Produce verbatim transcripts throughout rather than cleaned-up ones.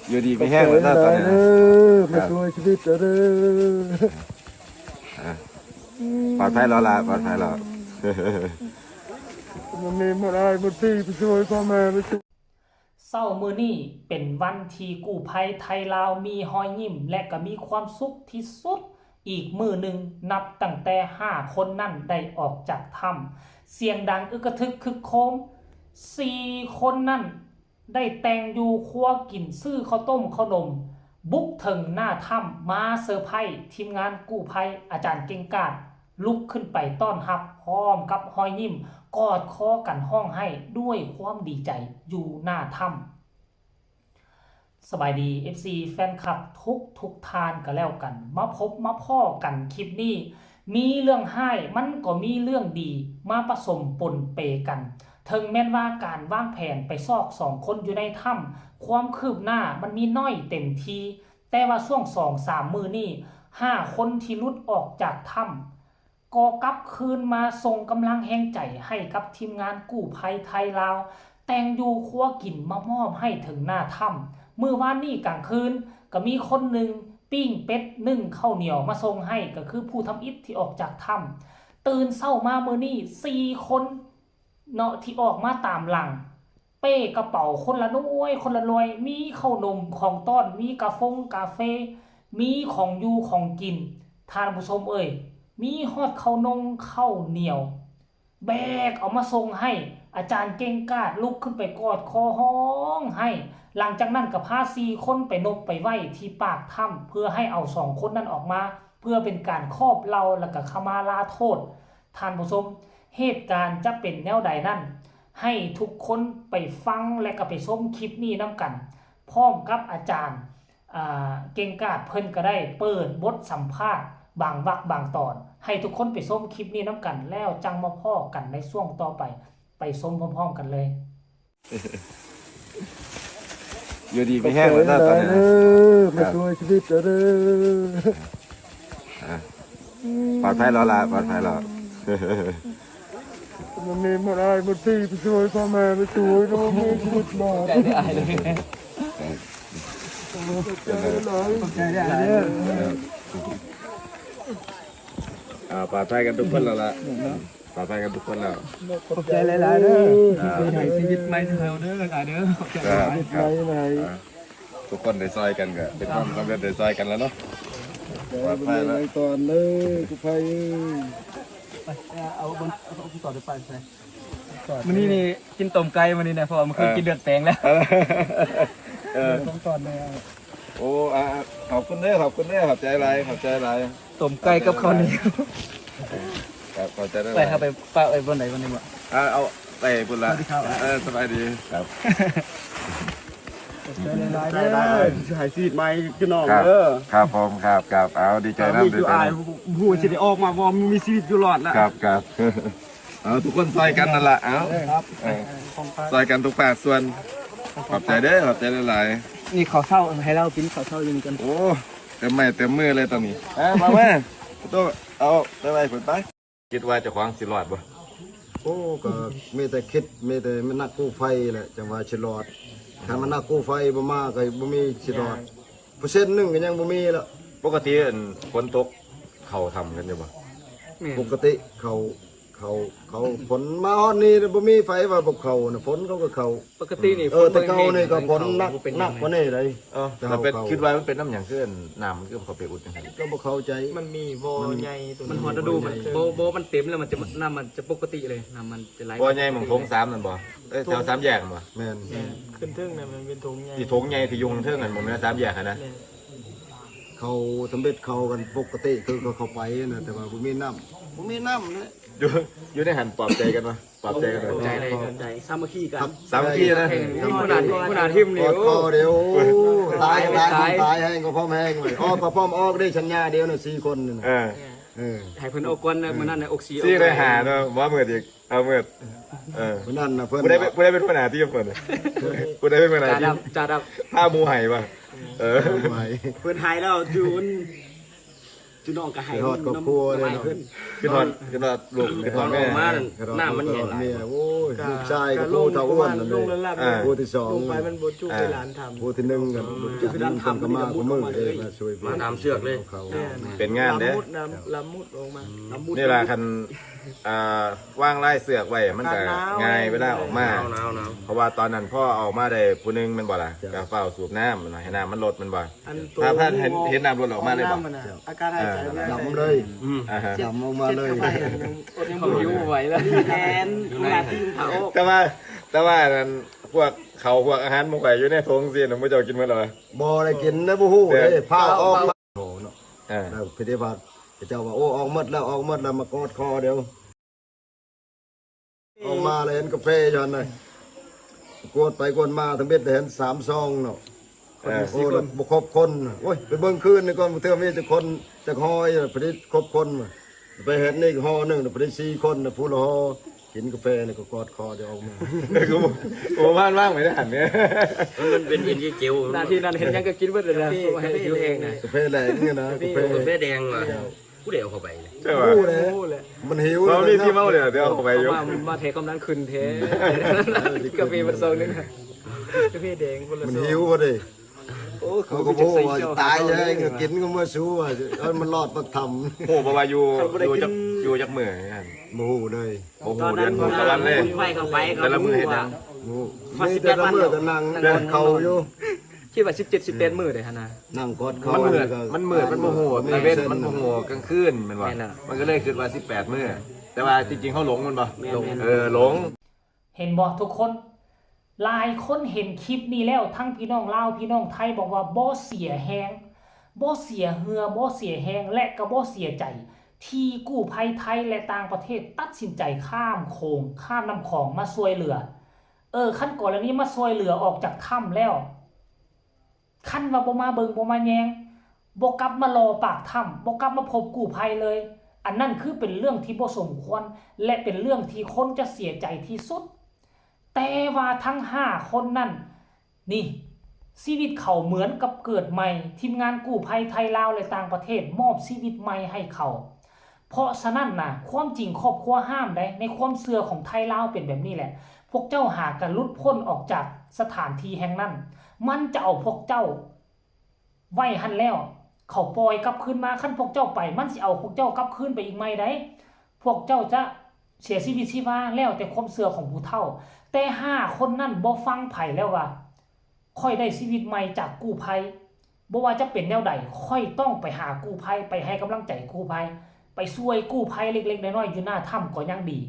อยู่ดีมีแฮงแล้วเนาะตอนนี้นะ เออ มาช่วยชีวิตเด้อ อ่ะ ปลอดภัยแล้วล่ะ ปลอดภัยแล้ว มันมีมาได้มาที่ไปช่วยพ่อแม่ไปช่วย เช้ามื้อนี้เป็นวันที่กู้ภัยไทยลาวมีฮอยยิ้ม และก็มีความสุขที่สุดอีกมื้อหนึ่ง นับตั้งแต่ห้าคนนั้นได้ออกจากถ้ำ เสียงดังอึกกระทึกครึกโครม สี่คนนั้น ได้แต่งอยู่ครัวกิน ซื้อข้าวต้มข้าวนม บุกเถิงหน้าถ้ำ มาเซอร์ไพรส์ทีมงานกู้ภัย อาจารย์เก่งกาจลุกขึ้นไปต้อนรับ พร้อมกับฮอยยิ้ม กอดคอกันฮ้องไห้ด้วยความดีใจอยู่หน้าถ้ำ สบายดี เอฟซี แฟนคลับทุกทุกท่านก็แล้วกัน มาพบมาพ้อกันคลิปนี้ มีเรื่องฮ้ายมันก็มีเรื่องดีมาผสมปนเปกัน ถึงแม้นว่าการวางแผนไปซอกสองคนอยู่ในถ้ำ ความคืบหน้ามันมีน้อยเต็มที แต่ว่าช่วงสองสามมื้อนี้ ห้าคนที่หลุดออกจากถ้ำ ก็กลับคืนมาส่งกำลังแฮงใจให้กับทีมงานกู้ภัยไทยลาว แต่งอยู่ครัวกินมามอบให้ถึงหน้าถ้ำ มื้อวานนี้กลางคืนก็มีคนหนึ่งปิ้งเป็ดนึ่งข้าวเหนียวมาส่งให้ ก็คือผู้ทำอิฐที่ออกจากถ้ำ ตื่นเช้ามามื้อนี้สี่คนเนาะที่ออกมาตามหลัง เป้กระเป๋าคนละหน่วยคนละหน่วย มีข้าวนมของต้อน มีกาฟงกาเฟ มีของอยู่ของกิน ท่านผู้ชมเอ่ย มีฮอดข้าวนงข้าวเหนียว แบกเอามาส่งให้ อาจารย์เก่งกาจลุกขึ้นไปกอดคอฮ้องไห้ หลังจากนั้นก็พาสี่คนไปนบไปไหว้ที่ปากถ้ำ เพื่อให้เอาสองคนนั้นออกมา เพื่อเป็นการขอบเกล้าและก็ขมาลาโทษ ท่านผู้ชม เหตุการณ์จะเป็นแนวใดนั้น ให้ทุกคนไปฟังและก็ไปชมคลิปนี้นำกัน พร้อมกับอาจารย์ อ่า เก่งกาจเพิ่นก็ได้เปิดบทสัมภาษณ์บางวรรคบางตอน ให้ทุกคนไปชมคลิปนี้นำกัน แล้วจั่งมาพ้อกันในช่วงต่อไป ไปชมพร้อมๆกันเลย อยู่ดีมีแฮงแล้วเนาะตอนนี้นะ เออ มาช่วยชีวิตเด้อ อ่ะ ปลอดภัยแล้วล่ะ ปลอดภัยแล้ว มันมีมาได้มาที่ไปช่วยพ่อแม่ไปช่วยลูกมีชีวิตมา ขอบใจได้หลาย ขอบใจได้หลายเด้อ อ่า ปลอดภัยกันทุกคนแล้วล่ะ ปลอดภัยกันทุกคนแล้ว ขอบใจหลายๆเด้อ อ่า ให้ชีวิตใหม่ให้เราเด้อ หลายเด้อ ขอบใจหลาย ครับ ชีวิตใหม่หลาย อ่า ทุกคนได้ซอยกันก็เป็นความสำเร็จได้ซอยกันแล้วเนาะ ปลอดภัยแล้ว ไปตอนเด้อกู้ภัย ไป เอาบน เอาต่อไปไป มื้อนี้นี่กินต้มไก่มื้อนี้นะ เพราะว่ามันเคยกินเลือดแปลงแล้ว เออ เออ ต้องตอนเลยอ่ะ โอ้ อ่า ขอบคุณเด้อ ขอบคุณเด้อ ขอบใจหลาย ขอบใจหลาย ต้มไก่กับข้าวเหนียว ครับ ขอบใจหลาย ไปครับ ไปปะไปบนไหนวันนี้วะ อ่า เอาไปพุ่นละ สวัสดีครับ เออ สบายดี ครับ ขอบใจหลายๆเด้อ ให้ชีวิตใหม่พี่น้อง ครับ เด้อ ครับผม ครับ ครับ เอา ดีใจนำ มีอยู่ ดีใจนำ อ้าย ผู้สิได้ออกมาบ่มีชีวิตอยู่รอดแล้ว ครับ ครับ เอา ทุกคนซอยกันนั่นล่ะ เอา ครับ เออ ซอยกันทุกภาคส่วน ขอบใจเด้อ ขอบใจหลายๆ นี่ข้าวเช้าให้เรากินข้าวเช้าอยู่นี่กัน โอ้ เต็มไม้เต็มมือเลยตอนนี้ เอ้ย มาแม่ โต เอาไปไว้พุ่นไป คิดว่าเจ้าของสิรอดบ่ โอ้ ก็มีแต่คิด มีแต่มันนักกู้ภัยแหละ จั่งว่าสิรอด คันมันนักกู้ภัยบ่มาก็บ่มีสิรอด เปอร์เซ็นต์หนึ่งก็ยังบ่มีละ ปกติอันฝนตก เข้าถ้ำกันอยู่บ่ แม่น ปกติเข้า เข้า เข้า ฝนมาฮอดนี่บ่มีไผว่าบ่เข้านะ ฝนเขาก็เข้า ปกตินี่ เออ ฝน แต่เก่านี่ก็ บ่แห้ง ฝนหนัก มันเป็น หนักกว่านี้เลย เออ แต่ แต่เป็น เข้า คิดว่ามันเป็นน้ำหยัง คือน้ำมันคือเข้าไปอุดจังซั่น ก็บ่เข้าใจ มันมีบ่อ มัน ใหญ่ตัว มันฮอดฤดู มัน บ่ บ่มันเต็มแล้วมันจะ น้ำมันจะปกติเลย น้ำมันจะไหล บ่อใหญ่หม่องโถงสามนั่นบ่ เอ้ย แถวสามแยกนั่นบ่ แม่น แม่น ขึ้นเทิงน่ะมันเป็นโถงใหญ่ ที่โถงใหญ่ที่อยู่เทิงนั่นบ่แม่นสามแยกหั่นนะ แม่น เขาทำเร็จเขากันปกติคือเขาเข้าไปนะ แต่ว่าบ่มีน้ำ บ่มีน้ำนะ อยู่ อยู่ในหั่นปลอบใจกันบ่ ปลอบใจกันบ่ ปลอบใจเลย ปลอบใจ สามัคคีกัน ครับ สามัคคีนะ นี่ขนาด ขนาดทีมนี่ กอดคอเดียว โอ้ ตาย ตาย ตาย ตายแฮงก็พร้อมแฮงเลย ออกก็พร้อมออกได้สัญญาเดียวน่ะ สี่คนนี่นะ เออ เออ ให้เพิ่นออกก่อนนะ มื้อนั้นน่ะ ออกสี่ สี่ ออก ได้ห้าเนาะ บ่มืดอีก เอามืด เออ มื้อนั้นน่ะเพิ่น ผู้ใดเป็น ผู้ใดเป็นหัวหน้าทีมเพิ่น ผู้ใดเป็นหัวหน้าทีม จ่าดำ จ่าดำ พาหมู่ไห้บ่ เออ หมู่ไห้ เพิ่นไห้แล้วจูน พี่น้องก็ให้ คิดฮอดครอบครัวเลยเนาะ เพิ่น คิดฮอด คิดฮอดลูก คิดฮอดแม่ ออกมานั่น คิดฮอด น้ำมันแห้งหลาย เมีย โอ้ย ลูกชายก็ผู้เฒ่าอ้วนนั่นเลย ลงละลาบ อ่า ผู้ที่สอง ลงไปมันบ่จุเวลาทำ ผู้ที่หนึ่งกัน จุดที่ทำ มันก็มาก็มือเลยมาช่วย มาตามเสือกเลย เขา แม่น เป็นงานเด้ ลำมุดน้ำลำมุดออกมา นี่ล่ะคันอ่าว่างไล่เสือกไว้มันก็ กันหนาว ง่ายเวลาออกมา หนาวหนาวหนาว เพราะว่าตอนนั้นพ่อเอามาได้ผู้หนึงแม่นบ่ล่ะก็เฝ้าสูบน้ำนะให้น้ำมันลดแม่นบ่ อัน ถ้าท่านเห็นเห็นน้ำลดออกมาเลยบ่ น้ำมันน่ะอาการหายใจไม่ได้ ดำเลย อ่าฮะ ดำออกมาเลย ยังบ่อยู่ไหวแล้วแทนเวลาที่เขา แต่ว่าแต่ว่าอันนั้นพวกเขาพวกอาหารหมู่ข่อยอยู่ในถุงสินะหมู่เจ้ากินหมดแล้ววะ บ่ได้กินนะบ่ฮู้เด้พาออกมาโอ้เนาะ เออ แล้วพิธีบัตรเจ้าว่าโอ้ออกหมดแล้วออกหมดแล้วมากอดคอเดี๋ยว ออกมาแล้วเห็นกาแฟอยู่หั่นน่ะกวดไปกวดมาทั้งเบ็ดเห็นสามซองเนาะ เออ โอ้แล้วบ่ครบคนน่ะโอ้ยไปเบิ่งคืนนี่ก่อนเทื่อมีจักคนจักห่ออยู่พอดีครบคนว่ะไปเห็นนี่ห่อหนึ่งพอดีสี่คนน่ะผู้ละห่อกินกาแฟนี่ก็กอดคอเดี๋ยวออกมา กูกูบ้านว่างไม่ได้หันเนี่ย มันเป็นเอ็นจีเจล นาทีนั้นเห็นยังก็กินเบิดเลยนะ กาแฟ เพราะว่าให้อยู่เองนะ กาแฟแดงเนี่ยนะกาแฟ กาแฟแดงว่ะผู้เดียวเข้าไปเลย ใช่ป่ะ รู้เลย โอ้แหละ มันหิว เรา เลย มี นะ ที่เมาเลยเดี๋ยวเอาไปอยู่ มามาเทกำนั้นคืนเทกาแฟมันซองนึง กาแฟแดงคนละ มัน ซอง หิวพอดี โอ้ เขาก็บอกว่าตายเลยก็กินก็เมื่อสู้อ่ะเออมันรอดประทำ โอ้เพราะว่าอยู่อยู่จักอยู่จักมือกัน บ่ฮู้เลย โอ้โหเดือนหกตะวันเลย ไฟเข้าไปก็ แต่ละมือเห็นยัง บ่ฮู้มีแต่ละมื้อก็นั่งกอดเขาอยู่ คิดว่าสิบเจ็ดสิบแปดมื้อเลยฮะนะ นั่งกอดเขา มันเหมือน แล้วก็ มันเหมือนมันโมโหตะเวนมันโมโหกลางคืนแมันว่า แม่นน่ะ มันก็เลยคิดว่าสิบแปดมื้อแต่ว่าจริงๆเขาหลงมันบ่ แม่นๆ เออหลง เห็นบ่ทุกคน หลายคนเห็นคลิปนี้แล้วทั้งพี่น้องลาวพี่น้องไทยบอกว่าบ่เสียแฮงบ่เสียเหื่อบ่เสียแฮงและก็บ่เสียใจ ที่กู้ภัยไทยและต่างประเทศตัดสินใจข้ามโขงข้ามน้ำของมาช่วยเหลือ เออคันกรณีมาช่วยเหลือออกจากถ้ำแล้ว คันว่าบ่มาเบิ่งบ่มาแยงบ่กลับมารอปากถ้ำบ่กลับมาพบกู้ภัยเลย อันนั้นคือเป็นเรื่องที่บ่สมควร และเป็นเรื่องที่คนจะเสียใจที่สุด แต่ว่าทั้งห้าคนนั่น นี่ ชีวิตเขาเหมือนกับเกิดใหม่ ทีมงานกู้ภัยไทยลาวและต่างประเทศมอบชีวิตใหม่ให้เขา เพราะฉะนั้นนะความจริงครอบครัวห้ามได้ในความเชื่อของไทยลาวเป็นแบบนี้แหละ พวกเจ้าหากะหลุดพ้นออกจากสถานที่แห่งนั้น มันจะเอาพวกเจ้าไว้หั้นแล้ว เขาปล่อยกลับคืนมาคันพวกเจ้าไป มันสิเอาพวกเจ้ากลับคืนไปอีกใหม่ได้ พวกเจ้าจะเสียชีวิตชีวาแล้วแต่ความเชื่อของผู้เฒ่า แต่ห้าคนนั่นบ่ฟังไผแล้วว่า ข้อยได้ชีวิตใหม่จากกู้ภัย บ่ว่าจะเป็นแนวใด ข้อยต้องไปหากู้ภัย ไปให้กำลังใจกู้ภัย ไปช่วยกู้ภัยเล็กๆน้อยๆอยู่หน้าถ้ำก็ยังดี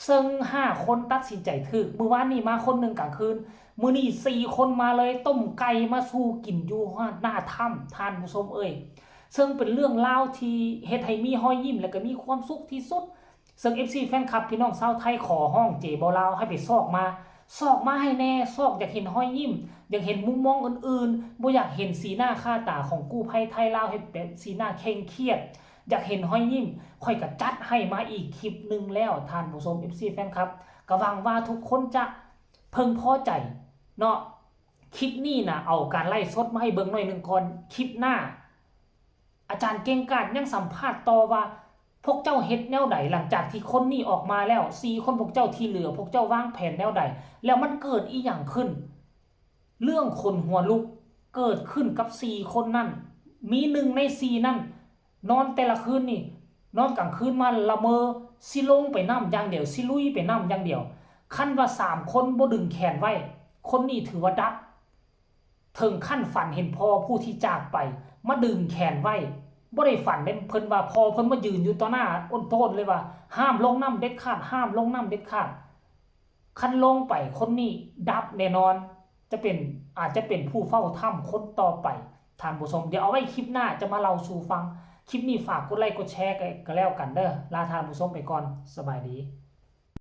ซึ่งห้าคนตัดสินใจถูก มื้อวานนี้มาคนหนึ่งกลางคืน มื้อนี้สี่คนมาเลย ต้มไก่มาสู่กินอยู่หน้าถ้ำ ท่านผู้ชมเอ้ย ซึ่งเป็นเรื่องราวที่เฮ็ดให้มีรอยยิ้มและก็มีความสุขที่สุด ซึ่ง เอฟซี แฟนคลับพี่น้องชาวไทยขอฮ้องเจบ่าวลาวให้ไปซอกมา ซอกมาให้แน่ ซอกอยากเห็นรอยยิ้ม อยากเห็นมุมมองอื่นๆ บ่อยากเห็นสีหน้าค่าตาของกู้ภัยไทยลาวเฮ็ดแบบสีหน้าเคร่งเครียด อยากเห็นรอยยิ้ม ข้อยก็จัดให้มาอีกคลิปหนึ่งแล้ว ท่านผู้ชม เอฟซี แฟนคลับ ก็หวังว่าทุกคนจะเพิ่งพอใจเนาะ คลิปนี้นะเอาการไลฟ์สดมาให้เบิ่งหน่อยหนึ่งก่อน คลิปหน้า อาจารย์เก่งกาจยังสัมภาษณ์ต่อว่า พวกเจ้าเฮ็ดแนวใดหลังจากที่คนนี้ออกมาแล้ว สี่คนพวกเจ้าที่เหลือ พวกเจ้าวางแผนแนวใด แล้วมันเกิดอีหยังขึ้น เรื่องขนหัวลุกเกิดขึ้นกับสี่คนนั่น มีหนึ่งในสี่นั่น นอนแต่ละคืนนี่ นอนกลางคืนมาละเมอ สิลงไปน้ำอย่างเดียว สิลุยไปน้ำอย่างเดียว คันว่าสามคนบ่ดึงแขนไว้ คนนี้ถือว่าดับ ถึงขั้นฝันเห็นพ่อผู้ที่จากไป มาดึงแขนไว้ บ่ได้ฝันเด้ เพิ่นว่าพ่อเพิ่นมายืนอยู่ต่อหน้าโอนโตนเลยว่า ห้ามลงน้ำเด็ดขาด ห้ามลงน้ำเด็ดขาด คันลงไปคนนี้ดับแน่นอน จะเป็น อาจจะเป็นผู้เฝ้าถ้ำคนต่อไป ท่านผู้ชม เดี๋ยวเอาไว้คลิปหน้าจะมาเล่าสู่ฟัง คลิปนี้ฝากกดไลค์กดแชร์กันก็แล้วกันเด้อ ลาท่านผู้ชมไปก่อน สบายดี